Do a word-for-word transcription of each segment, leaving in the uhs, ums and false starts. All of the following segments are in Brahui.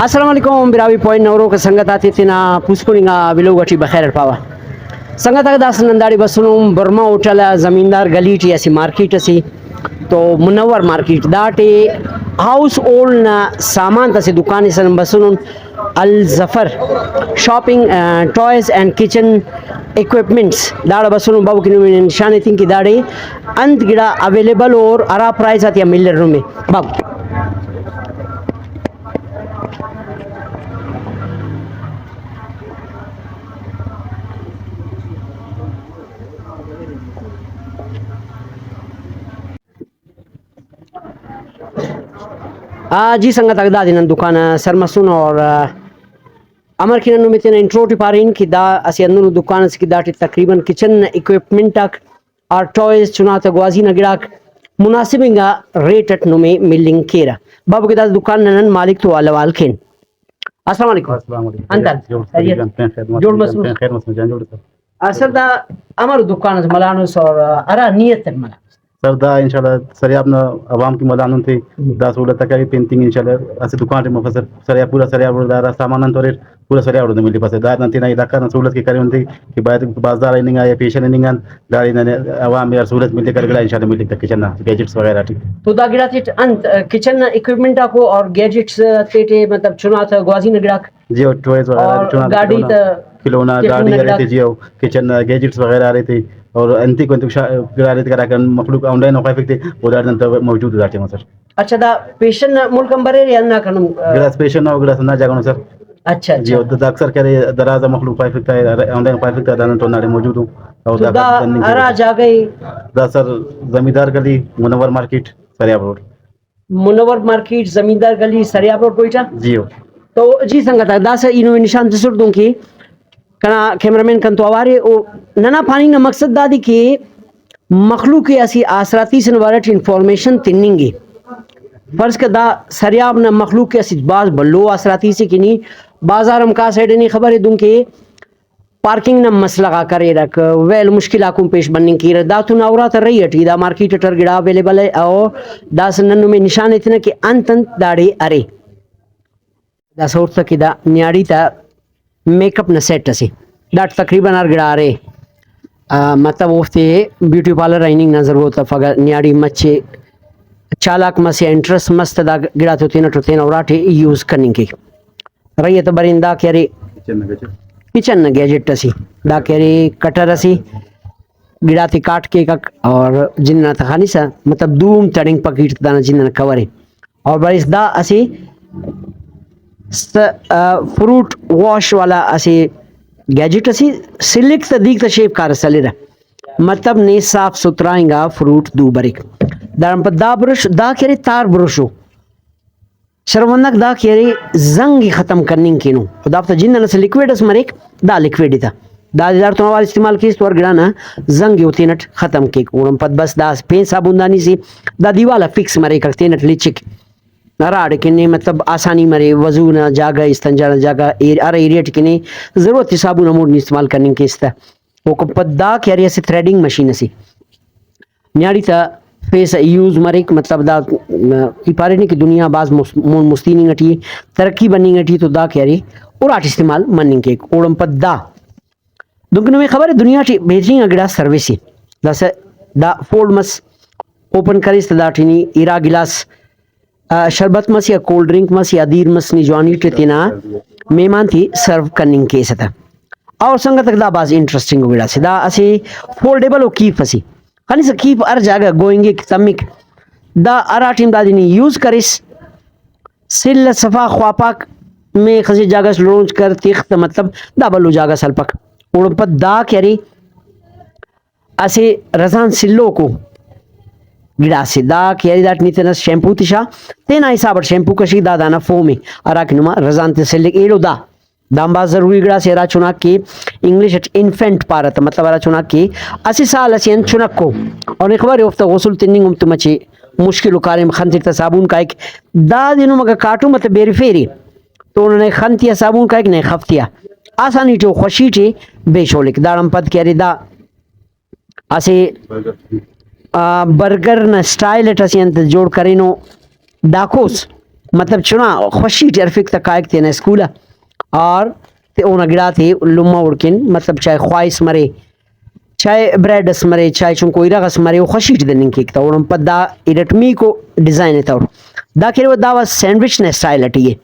السلام علیکم براہوئی پوائنٹ نا ہروکا سنگت آتے تینا پوسکن انگا ولوگ اٹی بخیر اٹ پاوہ۔ سنگت آک داسہ نن داڑے بسنن برما ہوٹل آ زمیندار گلی ٹی اسہ مارکیٹ اسے، تو منور مارکیٹ داٹے ہاؤس ہولڈ نا سامان تا اسہ دکان اس آن بسنن، الظفر شاپنگ، آ، ٹوائز اینڈ کچن اکوپمنٹس داڑے بسنن۔ بابو کہ نمے نشان ایتن کہ داڑے انت گڑا اویلیبل اور ہرا پرائز آتیا ملر نمے بابو۔ آ، جی سنگت آک، دادے نن دکان آ سر مسن اور، آ، امر کہ نن نمے تینا انٹرو ٹی پارین کہ دا اسہ ہندنو دکان اسے کہ داٹی تقریباً کچن نا اکوپمنٹ آک اور ٹوائز، چنا تا گوازی نا گڑاک مناسب انگا ریٹ اٹ نمے ملنگ کیرہ۔ بابو کہ دا دکان نا نن مالک تو حال احوال کین۔ السلام علیکم۔ السلام علیکم۔ انت حال؟ جوڑ خیریت؟ خیریت؟ پین خیر مس-، جوڑ خیر۔ پین خیر مس، جان جوڑ سر۔ آ، سر، دا امر دکان اس ملانس اور ہرا نیت اٹ ملانس؟ سر، دا انشاءاللہ سریاب نا عوام کہ ملانن تے، جی۔ دا سہولت آک ارے پین تنگ انشاءاللہ اسہ دکان ٹی مفسہ سر۔ سریاب، پورا سریاب روڈ دا ہرا سامان آن تو اریر، پورا سریاب روڈ ملپسہ۔ دا نن تینا علاقہ نا سہولت کہ کرین تے کہ باید بازار آ ہننگ آ یا پیشن ہننگ آن داڑے ننے عوام ءِ ہر سہولت ملک، ہر گڑا انشاءاللہ ملک تا کچن نا گیجٹس وغیرہ ٹی۔ تو دا گڑا تیٹ انت، کچن نا اکوپمنٹ آکو اور گیجٹس تیٹے، مطلب چنا تا گوازی نا گڑاک؟ جی، او ٹوائز وغیرہ، اور چنا تا گاڈی کھلونا، تا کھلونا، کھلونا گاڈی ارے گڑاک؟ تے جی، او کچن نا گیجٹس وغیرہ ارے تے، اور انتیکو انتیکو شا-، گڑا ارے تے ہراکان مخلوق آن لائن خواہفک تے، او داڑے نن تا موجود ءِ دا ٹائم آ سر۔ اچھا، دا پیشن نا ملک آن بریرے ہندا کنو، آ، گڑاس پیشن نا او گڑاس ہندا جاگہ غانو سر۔ اچھا، جی، اچھا۔ او دا اکثر کرے دراز آ مخلوق خواہفک تا، آن لائن خواہفک تا، دانا تو ناڑے موجود ءُ۔ او تو دا دا دننگ ہرا کیرہ۔ جاگہ ءِ؟ دا سر زمیندار گلی، منور مارکیٹ، سریاب روڈ۔ منور مارکیٹ، زمیندار گلی، سریاب روڈ، کوئٹہ۔ جی ہو۔ تو جی سنگت آک، داسہ ای نمے نشان تسٹ دنکہ کنا کیمرہ مین کنتو اوارے۔ او ننا پاننگ نا مقصد دادے کہ مخلوق ءِ اسہ آسراتی سے نا بارہ ٹی انفارمیشن تننگ ءِ۔ فرض کہ دا سریاب نا مخلوق ءِ اسہ بھاز بھلو آسراتی سے کہ نی بازار ہم کا سائیڈ ءِ، نی خبر ءِ دنکہ پارکنگ نا مسئلہ غاک اریرک، ویل مشکل آک ہم پیش بننگ کیرہ۔ دا تو نا اراتا رہی اٹی دا مارکیٹ اٹ ہر گڑا اویلیبل ءِ، او داسہ نن نمے نشان ایتنہ کہ انت انت داڑے ارے۔ داسہ اوڑتہ کہ دا نیاڑی تا میک اپ نا سیٹ اسے، داٹ تقریباً ہر گڑا ارے۔ آ، مطلب اوفتے بیوٹی پارلر آ ہننگ نا ضرورت افک، نیاڑی مچے چالاک مس یا انٹرسٹ مس تہ دا گڑاتے تینٹ و تینا اراٹے یوز کننگ کیک۔ رہی تہ برین دا کہ ارے کچن نا گیجٹ۔ کچن نا گیجٹ اسے، دا کہ ارے کٹر اسے، گڑاتے کاٹ کیکک اور جند ئنا تہ خنسہ، مطلب دوم تڑنگپک ہیٹ دانا جند ئنا کور ءِ۔ اور بریس دا اسہ س-، آ، فروٹ واش والا اسہ گیجٹ اسے، سلک تہ دیک تہ شیپ کارہ سلرہ، مطلب نے صاف ستھرا انگا فروٹ دو بریک۔ داڑان پد دا برش، دا کہ ارے تار برش ءُ۔ شرفندک دا کہ ارے زنگ ءِ ختم کننگ کینو، و دافتا جند ئنا اسہ لکوئڈ اس مریک، دا لکوئڈ ءِ تا دادے داڑتون اوار استعمال کیس تو ہر گڑا نا زنگ ءِ او تینٹ ختم کیک۔ اوڑان پد بس دا اسہ پین صابون دانی سے، دا دیوال آ فکس مریک، تینٹ لچک ہراڑے کہ نے مطلب آسانی مرے، وضو نا جاگہ، استنجا نا جاگہ، ایر-، ہر ایریا ٹی کہ نے ضرورت ءِ صابون ہموڑے نی استعمال کننگ کیس تہ۔ اوکان پد دا کہ ارے اسہ تھریڈنگ مشین اسے۔ نیاڑی تا فیس یوز مریک، مطلب دا، م، ای پاریٹ نے کہ دنیا بھاز مس-، مون مستیننگ ٹی ءِ، ترقی بننگ ٹی ءِ، تو دا کہ ارے اراٹ استعمال مننگ کیک۔ اوڑان پد دا دنکہ نمے خبر ءِ دنیا ٹی بہترین آ گڑاس سروس ءِ۔ داسہ دا فولڈ مس، اوپن کریس تہ داٹی نی ارا گلاس، آ، شربت مس یا کولڈ ڈرنک مس یا دیر مس، نی جوانی ٹی تینا مہمان تے سرو کننگ کیسہ تہ۔ اور سنگتک دا بھاز انٹرسٹنگ ءُ گڑاسے، دا اسہ فولڈیبل ءُ کیپ اسے، خنسہ کیپ ہر جاگہ گوئنگک تمک، دا ہرا ٹائم دادے نی یوز کریس سل اس صفا خواپاک، مے خسے جاگہ اس لونچ کر تخ تہ مطلب دا بھلو جاگہ اس ہلپک۔ اوڑان پد دا کہ ارے اسہ رزان سلوکو گڑاسے، دا کہ ارے داٹ نی تینا شیمپو تشا، تینا حساب اٹ شیمپو کشی، دا دانا فوم ءِ ہراکہ نما رزان تے سلک ایڑو دا۔ دان بھاز ضروری گڑاسے ہرا چناک کہ انگلش اٹ انفینٹ پارہ تہ، مطلب ہرا چناک کہ اسہ سال اسے آن چنکو، اور نی خبر ءِ اوفتا غسل تننگ ہم تو مچے مشکل ءُ کاریم، خن تیٹ تہ صابون کائک، دادے نم اگہ کاٹم تہ بیرفیرے تو نئے خن تیا صابون کائک، نئے خف تیا آسانی ٹی ءُ خوشی ٹی بے شولک۔ داڑان پد کہ ارے دا اسہ، آ، برگر نا اسٹائل اٹ اسہ انت جوڑ کرینو، ڈاکوس، مطلب چنا خوشی ٹی ہرفک تہ کائک تینا اسکول آ، اور تے اونا گڑاتے لمہ اوڑکن، مطلب چاہے خواہس مرے، چاہے بریڈ اس مرے، چاہے چنکو ارغ اس مرے، او خوشی ٹی دننگ کیک تہ۔ اوڑان پد دا ارٹمیکو ڈیزائن ءِ تہ اور دا کہ ارے دا وا سینڈوچ نا اسٹائل ٹی ءِ،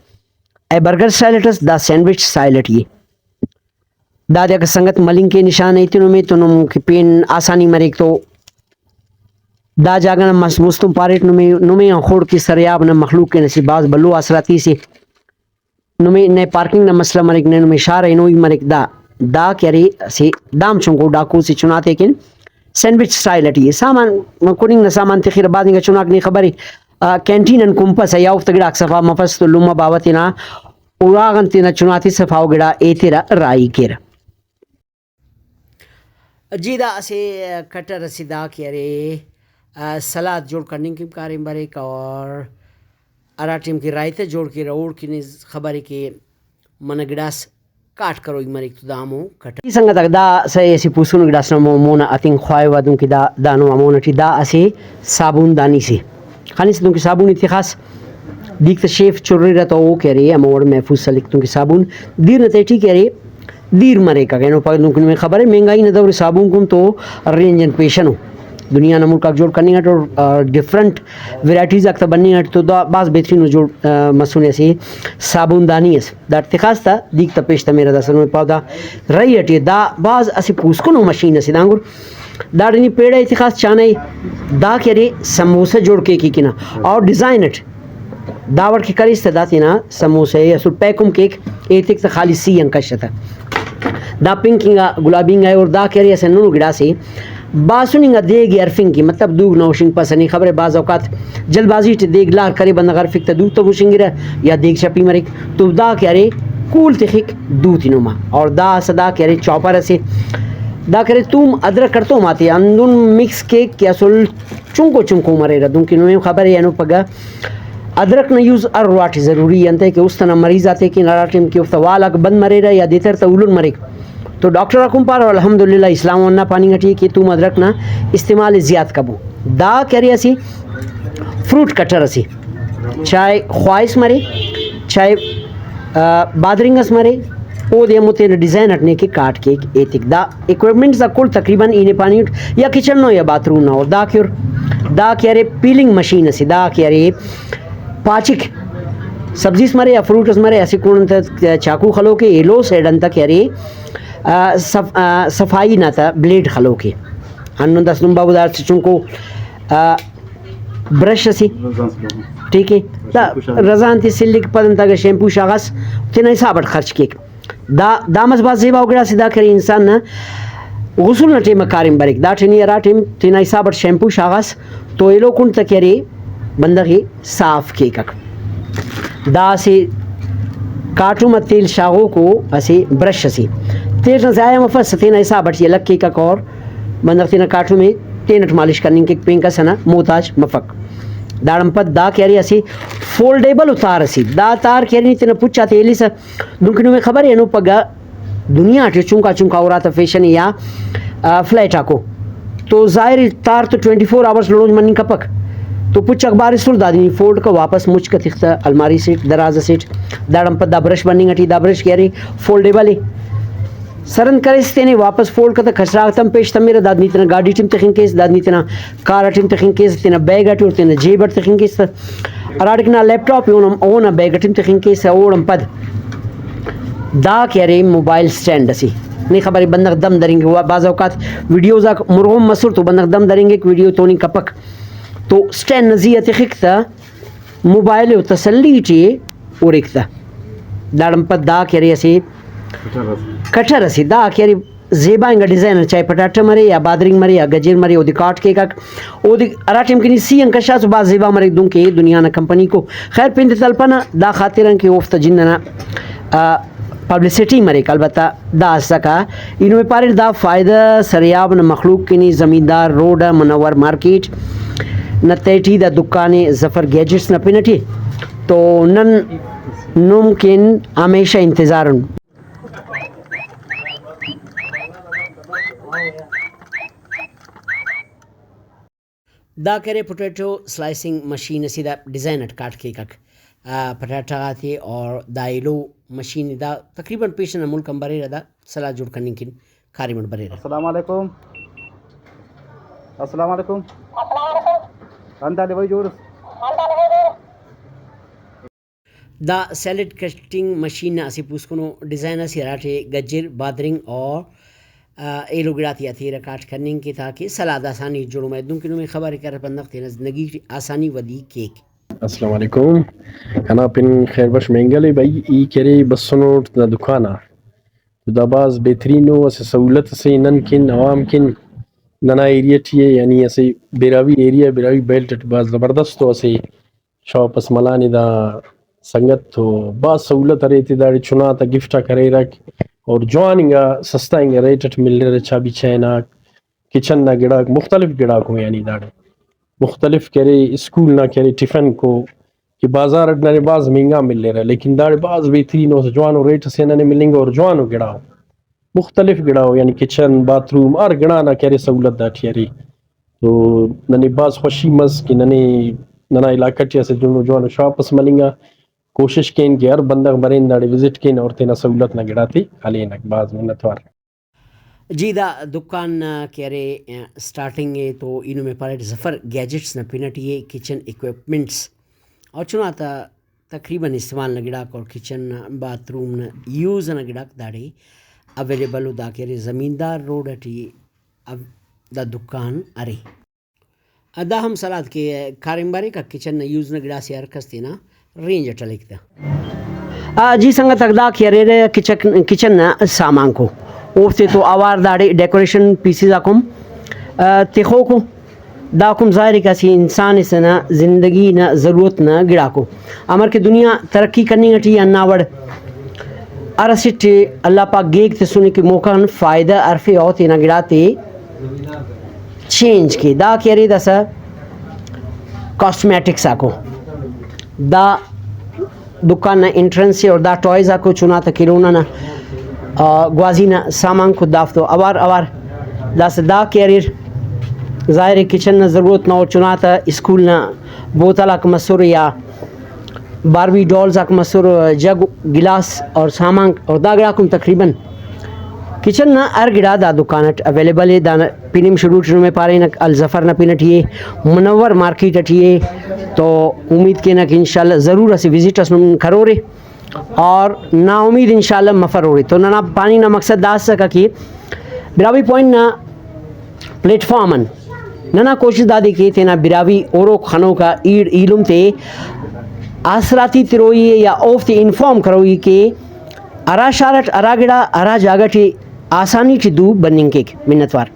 a burger style it is, دا سینڈوچ اسٹائل ٹی ءِ۔ دادے اگہ سنگت ملنگ کے نشان ایتنمے تو نم کہ پین آسانی مریک۔ تو دا جاگہ نا مس-، مستم پاریٹ نمے، نمے آن خڑک کہ سریاب نا مخلوق کن اسہ بھاز بھلو آسراتی سے۔ نمے نئے پارکنگ نا مسئلہ مریک، نئے نمے شار ءِ ہنوئی مریک۔ دا، دا کہ ارے اسہ دام چنکو ڈاکو سے چناتے کن سینڈوچ اسٹائل ٹی ءِ۔ سامان، کننگ نا سامان تخرہ، بعد انگا چناک نے خبرے، آ، کینٹین آن کنپسہ یا اوفتا گڑاک صفا مفس تو لمہ باوہ تینا اراغان تینا چناتے صفا و گڑا ایترہ، راہی کیرہ۔ جی دا اسہ کٹر اسے دا کہ ارے، آ، سلاد جوڑ کننگ کن کاریم بریک اور ہرا ٹائم کہ رائتہ جوڑ کیرہ اوڑکن خبرے کہ منہ گڑاس کاٹ کروئی مریک تو دا ہمو کٹر۔ ای سنگت آک دا سہ اسہ پوسکنو گڑاس نا مو-، مونا ہتنگ خواہوہ دنکہ دا، دانو ہمون ٹی دا اسہ صابون دانی سے خنس دنکہ صابون ءِ تخاس۔ دیک تہ شیف چررہ تہ او کہ ارے ہمو وڑ محفوظ سلک دنکہ صابون دیر نا تہٹی کہ ارے دیر مریک۔ اگہ اینو پاگہ دنکہ نمے خبرے مہنگائی نا دور صابون کن تو رینج آن پیشن ءُ۔ دنیا نا ملک آک جوڑ کننگ اٹ اور، آ، ڈفرنٹ ورائٹیز آک تہ بننگ اٹ تو دا بھاز بہترین ءُ جوڑ، آ، مسنے اسہ صابون دانی اس۔ داٹ تخاس تہ دیک تہ پیش تمرہ داسہ نمے پاو دا رہی اٹی دا بھاز اسہ پوسکنو مشین اسے دانگر۔ داڑے نی پیڑہ ءِ تخاس چانہ ءِ، دا کہ ارے سموسہ جوڑ کیک ای کنا اور ڈیزائن اٹ دا وڑ کہ کریس تہ دا تینا سموسہ ءِ اسل پیک ہم کیک، ایتک تہ خالی سی آن کشہ تہ۔ دا پنک انگا گلابی انگا ءِ اور دا کہ ارے اسہ ہندنو گڑاسے باسن انگا دیگ ءِ ہرفنگ کہ مطلب دوگ نا ہشنگپسہ۔ نی خبرے بعض اوقات جلد بازی ٹی دیگ لار کرے بندغ ہرفک تہ دوتا ہشنگرہ یا دیگ چپی مریک تو دا کہ ارے کول تخک دوتے نما۔ اور دا اسہ دا کہ ارے چاپر اسے، دا کہ ارے توم ادرک ہڑتوم آتے ہندن مکس کیک کہ اسل چنکو چنکو مریرہ۔ دنکہ نمے خبرے اینو پگہ ادرک نا یوز ہر وڑاٹی ضروری ءِ، انتئے کہ است ئنا مریض آتے کن ہرا ٹائم کہ اوفتا وال آک بند مریرہ یا دتر تہ ہلن مریک تو ڈاکٹر آک ہم پارہ الحمدللہ اسلام ہم ہندا پاننگ ٹی ءِ کہ توم ادرک نا استعمال ءِ زیات کبو۔ دا کہ ارے اسہ فروٹ کٹر اسے، چائے خواہس مرے، چائے، آ، بادرنگ اس مرے، اودے ہمو تینا ڈیزائن اٹ نے کہ کاٹ کیک ایتک۔ دا اکوپمنٹس آک کل تقریباً ای نے پاننگ اٹ یا کچن نا یا باتھ روم نا۔ اور دا کہ ار-، دا کہ ارے پیلنگ مشین اسے، دا کہ ارے پاچک سبزی اس مرے یا فروٹ اس مرے، اسہ کون انت چاقو خلوکے، ایلو سائیڈ انت کہ ارے، آ، صف-، آ، صفائی نا تا بلیڈ خلوکے۔ ہندن داسہ نم بابو دا چنکو، آ، برش اسے، ٹھیک ہے، دا رزان تے سلک پد انت اگہ شیمپو شاغاس تینا حساب اٹ خرچ کیک۔ دا، دا مس بھاز زیباؤ گڑاسے، دا کہ ارے انسان نا غسل نا ٹائم آ کاریم بریک۔ دا ٹی نی ہرا ٹائم تینا حساب اٹ شیمپو شاغاس تو ایلو کنڈ تہ کہ ارے بندغ ئے صاف کیکک۔ دا اسہ کاٹم آ تیل شاغوکو اسہ برش اسے۔ تیل نا ضائع مفس، تینا حساب اٹ ئے الگ کیکک اور بندغ تینا کاٹم ئے تینٹ مالش کننگ کیک، پین کس ئنا محتاج مفک۔ داڑان پد دا کہ ارے اسہ فولڈیبل ءُ تار اسے۔ دا تار کہ ارے نی تینا پچ آتے ایلسہ دنکہ نمے خبرے ہندن پگہ دنیا ٹی چنکا چنکا اراتا فیشن یا، آ، فلیٹ آکو تو ظاہر ءِ تار تو ٹوئنٹی فور آورس لڑوج مننگ کپک۔ تو پچ اخبار اسر دادے نی فولڈ کہ واپس مچ کہ تخ تہ الماری سیٹ، دراز اسیٹ۔ داڑان پد دا برش بننگ ٹی، دا برش کہ ارے فولڈیبل ءِ۔ سرند کریس تینے واپس فولڈ کہ تہ کچرا غاتم پیش تمرہ، داد نی تینا گاڈی ٹی ہم تخنگ کیس، داد نی تینا کار ٹی ہم تخنگ کیس، تینا بیگ ٹی اور تینا جیب ٹی تخنگ کیس تہ۔ ہراڑے کہ نا لیپ ٹاپ ءِ اونا، اونا بیگ ٹی ہم تخنگ کیسہ۔ اوڑان پد دا کہ ارے موبائل سٹینڈ اسے، نی خبرے بندغ دم درینگک، وا-، بعض اوقات ویڈیوز آک مرغن مسر تو بندغ دم درینگک، ویڈیو توننگ کپک تو سٹینڈ نا زی آ تخک تہ موبائل ءِ تسلی ٹی ہُرک تہ۔ داڑان پد دا کہ ارے اسہ کٹر اسے، دا کہ ارے زیبا انگا ڈیزائن ءِ، چائے پٹاٹہ مرے یا بادرنگ مرے یا گجر مرے، اودے کاٹ کیکک۔ اودے ہرا ٹائم کہ نی سی آن کشاس بھاز زیبا مریک، دنکہ دنیا نا کمپنی کو۔ خیر، پین تے تلپنہ، دا خاطر آن کہ اوفتا جند ئنا، آ، پبلسٹی مریک۔ البتہ دا اسکا ای نمے پاریر، دا فائدہ سریاب نا مخلوق کن ای۔ زمیندار روڈ آ منور مارکیٹ نا تہٹی دا دکان ءِ، ظفر گیجٹس نا پن ٹی۔ تو نن نم کن ہمیشہ انتظار ان۔ دا کہ ارے پوٹیٹو سلائسنگ مشین اسے، دا ڈیزائن اٹ کاٹ کیکک۔ آ، پٹاٹہ غاتے اور دا ایلو مشین دا تقریباً پیشن نا ملک آن بریرہ، دا سلاد جوڑ کننگ کن کاریم اٹ بریرہ۔ السلام علیکم۔ السلام علیکم۔ ہندا لیوئی جوڑ اس۔ دا سیلڈ کٹنگ مشین نا اسہ پوسکنو ڈیزائن اسے، ہراٹے گجر، بادرنگ اور، آ، ایلو گڑاتے آ تیرہ کاٹ کننگ کے، تاکہ سلاد آسانی جوڑ مریک۔ دنکہ نمے خبر کرے بندغ تینا زندگی ٹی آسانی ودی کیک۔ السلام علیکم۔ کنا پن خیر بخش مینگل ءِ۔ بھائی، ای کہ ارے بسنٹ دا دکان آ، تو دا بھاز بہترین ءُ، اسہ سہولت اسے نن کن، عوام کن۔ ننا ایریا ٹی ءِ، یعنی اسہ براہوئی ایریا، براہوئی بیلٹ اٹ بھاز زبردست ءُ، اسہ شاپ اس ملانے دا سنگت تو بھاز سہولت ارے تے، داڑے چنا تا گفٹ آک ہریرک اور جوان انگا سستا انگا ریٹ اٹ ملرہ، چابی چین آک، کچن نا گڑاک، مختلف گڑاک ءُ، یعنی داڑے مختلف کہ ارے، اسکول نا کہ ارے، ٹفن کو کہ بازار اٹ ننے بھاز مہنگا ملرہ، لیکن داڑے بھاز بہترین ءُ، جوانو ریٹ اسے ننے ملنگ اور جوانو گڑا ءُ، مختلف گڑا ءُ، یعنی کچن، باتھ روم، ہر گڑا نا کہ ارے، سہولت داٹی ارے۔ تو ننے بھاز خوشی مس کہ ننے ننا علاقہ ٹی اسہ جوانو جوانو شاپ اس ملنگا۔ کوشش کین کہ ہر بندغ برین داڑے وزٹ کین اور تینا سہولت نا گڑاتے ہلینک۔ بھاز منت وار۔ جی، دا دکان نا کہ ارے، آ، سٹارٹنگ ءِ تو ای نمے پاریٹ ظفر گیجٹس نا پن ٹی ءِ، کچن اکوپمنٹس اور چنا تا تقریباً استعمال نا گڑاک اور کچن نا، باتھ روم نا یوز نا گڑاک داڑے اویلیبل ءُ۔ دا کہ ارے زمیندار روڈ ٹی اب-، دا دکان ارے۔ دا ہم سلاد کہ کاریم بریک، کچن نا یوز نا گڑاسے ہر کس تینا رینج اٹ ہلیک تہ۔ آ، جی سنگت آک، دا کہ ارے کچک-، کچن نا سامانکو، اوفتے تو اوار داڑے ڈیکوریشن پیسز آک ہم، آ، تخوکو۔ داکم ظاہر ءِ کہ اسہ انسان ئسے نا زندگی نا ضرورت نا گڑاکو۔ امر کہ دنیا ترقی کننگ ٹی، ہندا وڑ ہر اسٹ ءِ اللہ پاک گیگ تسنے کہ موقع آن فائدہ ہرفے او تینا گڑاتے چینج کے۔ دا کہ ارے داسہ کاسمیٹکس آکو، دا دکان نا انٹرنس ءِ اور دا ٹوائز آکو، چنا تا کھلونا نا، آ، گوازی نا سامان کو دافتو اوار اوار۔ داسہ دا کہ اریر، ظاہر ءِ کچن نا ضرورت نا اور چنا تا اسکول نا بوتل آک مسر یا باربی ڈالز آک مسر، جگ، گلاس اور سامان اور دا گڑاکم تقریباً کچن نا ہر گڑا دا دکان اٹ اویلیبل ءِ۔ دانا پن ہم شروع ٹی نمے پارینک، الظفر نا پن ٹی ءِ، منور مارکیٹ ٹی ءِ۔ تو امید کینہ کہ انشاءاللہ ضرور اسہ وزٹ اس نم کرورے اور نا امید انشاءاللہ مفرورے۔ تو ننا پاننگ نا مقصد دا اسکہ کہ براہوئی پوائنٹ نا پلیٹ فارم آن ننا کوشست دادے کہ تینا براہوئی اوروک خنوکا ایڑ ایلم تے آسراتی تروئی ءِ یا اوفتے انفارم کروئی کہ ہرا شار اٹ ہرا گڑا ہرا جاگہ ٹی آسانی ٹی دو بننگ کیک۔ منت وار۔